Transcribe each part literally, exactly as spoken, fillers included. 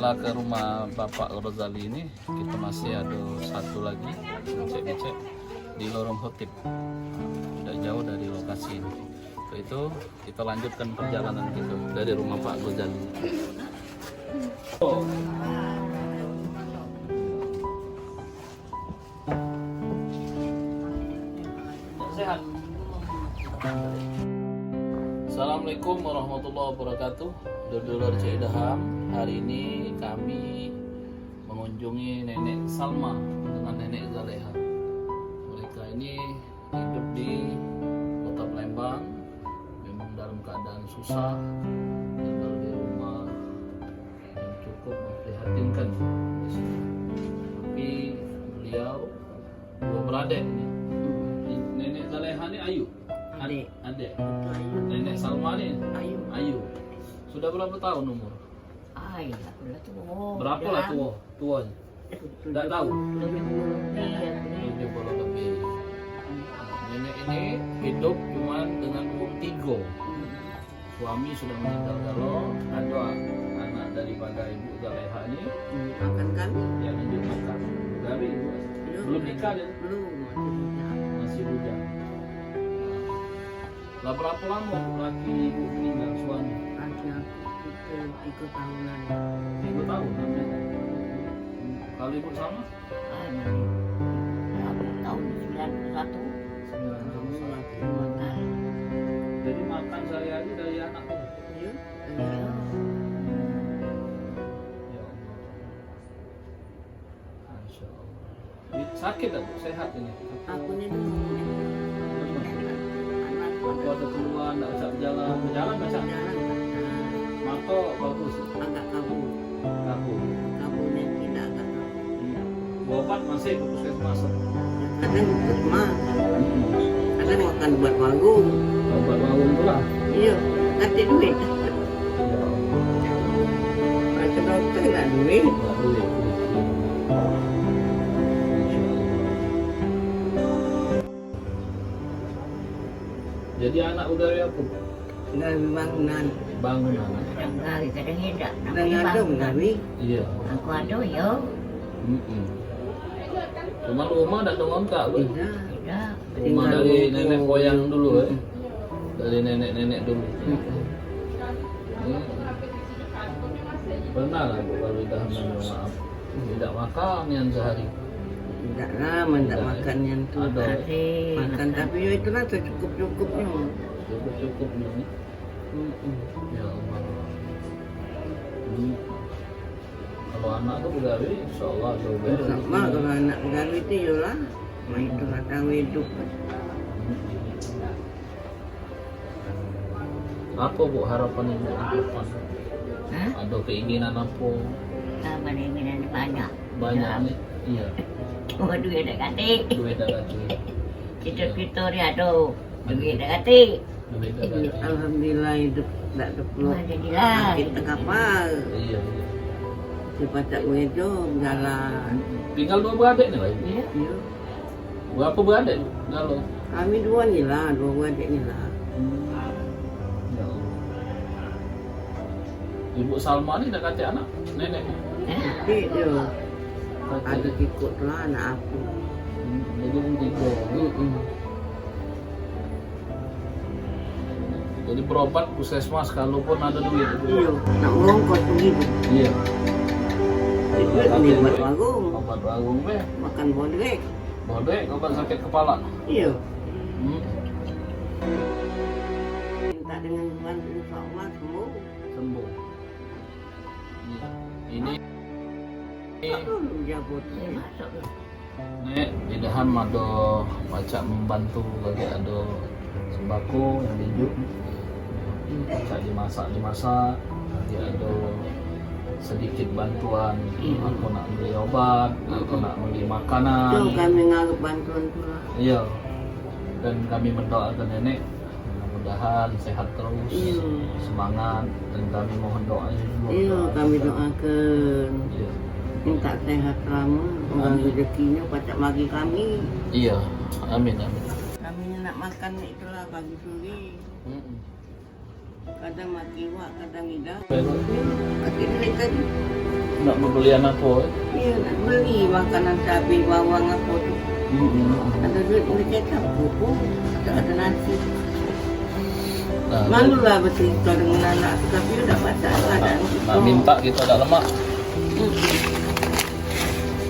Ke rumah Bapak Rozali ini, kita masih ada satu lagi ngecek-ngecek di Lorong Khotib. Tidak jauh dari lokasi ini. Untuk itu, kita lanjutkan perjalanan kita dari rumah Pak Rozali. Sehat. Assalamualaikum warahmatullahi wabarakatuh. Dulur-dulur Cek Daham, hari ini kami mengunjungi Nenek Salma dengan Nenek Zaleha. Mereka ini hidup di Kota Palembang, memang dalam keadaan susah, tinggal di rumah yang cukup memprihatinkan. Tapi beliau dua beradek ni. Nenek Zaleha ni Ayu. Ad- Adek. Adek. Itu Ayu. Nenek Salma ni Ayu. Ayu. Sudah berapa tahun umur? Ai, aku lah tua. Berapa lah tua? Tuanya? Dak tahu. Tujuh puluh lebih aku ni. Tujuh puluh lebih. Nenek ini hidup cuman dengan umur tiga. Suami sudah meninggal galo, ada anak daripada Ibu Zaleha ni. Makan kami? Yang hidup makan. Dari Ibu. Belum. Belum nikah dia? Belum, masih bujang. Masih bujang. Lah, berapa lama laki Ibu meninggal, suami? Laki aku itu tiga tahunan. Tiga tahun meninggal. Kalau Ibu Salma? Anu, aku tahun sembilan puluh satu. Sembilan puluh satu. Makan. Jadi makan sehari-hari dari anak tu? Iya, dari anak. Ya Allah. Masya Allah. Sakit tak, Bu? Sehat ini? Aku ni dulu. Anak. Waktu ada keluhan, tak bisa berjalan. Berjalan, tak bisa? Berjalan, tak bisa. Mata bagus? Agak kaku. Kaku? Kaku ni tidak agak kaku. Hmm. Berobat masih ke puskesmas? Kadang ke puskesmas. Hmm. Kadang makan ubat warung. Ubat warung tu lah? Iya, kate duit. Baca dokter nak duit. Jadi anak begawe apa? Gawe bangunan. Bangunan. Kadang gawe, kadang idak. Kadang ada gawe. Iya. Aku ada, yo. Mm-mm. Cuman rumah dak ada ngontrak, Bu? Idak. Idak. Rumah dari nenek moyang dulu, eh. Dari nenek-nenek dulu. Hmm. Pernah lah, Bu, kalau dah minta maaf. Tidak makan yang sehari. Tidak lah, men tak makan yang tu. Ada. Makan, tapi ya itulah secukup-cukupnya. Cukup-cukupnya. Hmm. Ya Allah. Hmm. Kalau anak tu begawe, insya Allah ada. Insya Allah, kalau anak begawe tu, iyalah. Nah, itu lah tahu hidup. Apa, Bu, harapan Ibu ke depan? Hah? Ada keinginan apa? Harapan keinginan banyak. Banyak ni? Iya. Cuma duit dak katik. Duit dak katik. Cita-cita ni ada. Duit dak katik. Alhamdulillah, hidup dak ada perlu. Alhamdulillah. Sakit tak apa. Iya, iya. Dia pacak berejo, bejalan. Tinggal dua beradik ni lah, Ibu? Iya. Iya. Berapa beradik, Bu, kalau? Kami dua ni lah, dua beradik ni lah. Hmm. Ya Allah. Ibu Salma ni dak katik anak, nenek? Eh? Katik dia. Katik. Ada kikuk tu lah anak aku. Hmm, jadi orang tiga. Mm-mm. Jadi berobat puskesmas kalaupun ada duit. Iya, nak merongkot begitu. Iya. Itu ni obat warung. Obat warung, weh. Makan bodrek. Bodrek, obat sakit kepala. Iya. Hmm. Minta dengan Tuhan, insya Allah sembuh. Sembuh. Iya. Ini, ini. Aduh, jago tu. Nek, di Daham ada pacak membantu, lagi ada sembako yang dijuk. Pacak dimasak, dimasak, lagi ada sedikit bantuan, aku nak beli obat, aku nak beli makanan. Tu kami ngarep bantuan tu lah. Iya. Dan kami mendoakan nenek mudah-mudahan sehat terus, iya, semangat, dan kami mohon doanya juga. Iya, kami doakan. Iya. Minta sehat selama, orang rezekinya pacak bagi kami. Iya, amin, amin. Kami nak makan ni itulah pagi sore. Mm-mm. Kadang mati iwak, kadang idak. Mati duit tadi. Nak bebelian apo? Iyo, nak beli makanan cabe, bawang apo tu. Mm-mm. Ado duit beli kecap, kerupuk, ado, ado nasi. Nah, Malu lah becerita dengan anak tu, tapi dah pacak keadaan kita. Nak minta kita dak lemak. Mm-mm.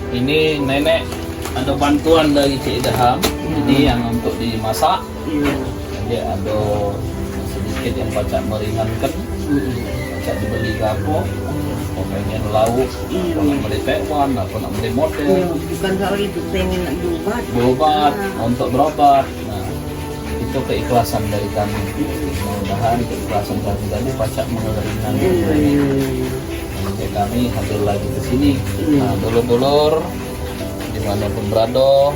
Ini nenek ada bantuan dari Cik Idham. Ini yang untuk dimasak. Iyo. Jadi ada sedikit yang pacak meringankan. Mm-mm. Pacak dibeli ke apa? Apa pengen lauk, Iyo. Apa nak beli tekwan, apa nak beli model. Iyo, bukan soal itu, pengen nak berobat. Berobat, Ah. Untuk berobat. Nah, itu keikhlasan dari kami. Mudah-mudahan keikhlasan kami tadi pacak mengeringankan. Iyo, iyo, iyo. Jadi kami hadir lagi ke sini. Iya. Nah, dulur-dulur dimanapun berada,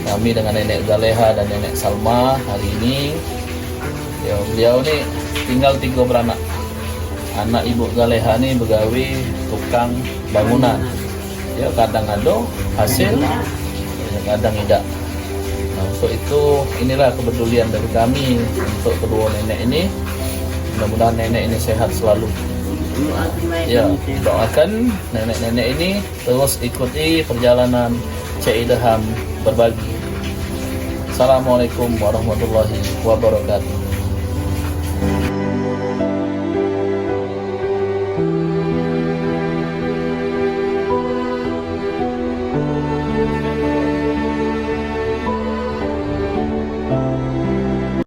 kami dengan Nenek Zaleha dan Nenek Salma hari ini, ya, beliau ni tinggal tiga beranak. Anak ibu Zaleha ni begawe tukang bangunan. Ya, kadang ada hasil, ya, kadang tidak. Nah, untuk itu, inilah kepedulian dari kami untuk kedua nenek ini. Mudah-mudahan nenek ini sehat selalu. Ya, doakan nenek-nenek ini terus ikuti perjalanan Cik Idham berbagi. Assalamualaikum warahmatullahi wabarakatuh.